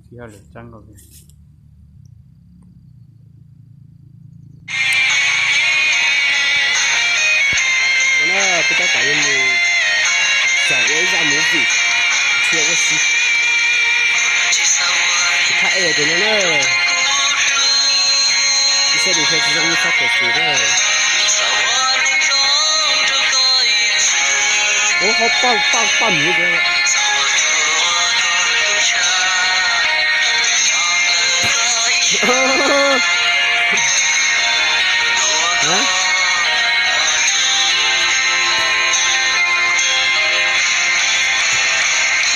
Tig hauj lwm txawb nkaus li. Peb tab tom yuav mus xyaum ua ib zaj movie thiab ua si. Tus thaj ej tias no na, ib sab dis thiab tsis zoo ib sab pem xwm na. Ua qhov paj paj paj miv tias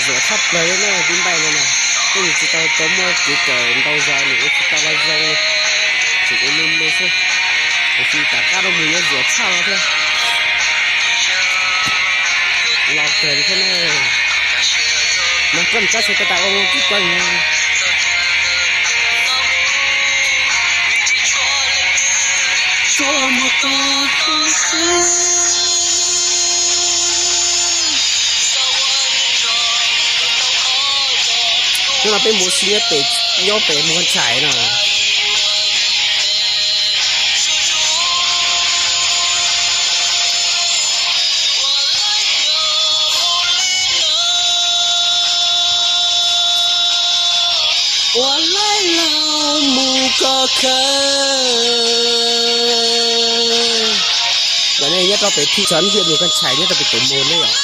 Zuam tshaj plaws li na, tib npaij no na. Tej nws tsis tau tau muaj kev kawm ntau zog nws ua tsis tau los zoo li. Tseem ua me me xwb. Tiam sis tom qab rau mus yuav zuam tshaj los thiab. Los kawg li thiab na. Mas koj mus tsob xyoo tas tas ua kib koj mus. Hnub no peb mus si nyob pem, nyob pem Mus Kab Tshais no. Ua laib los mus koj khawb. Cov nej nyob rau pem thim tshov ntiaj Mus Kab Tshais nyob rau pem tus mus ne yom.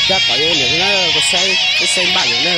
Tab tom yuav niam na, kuv saib, kuv saib npaj niam na.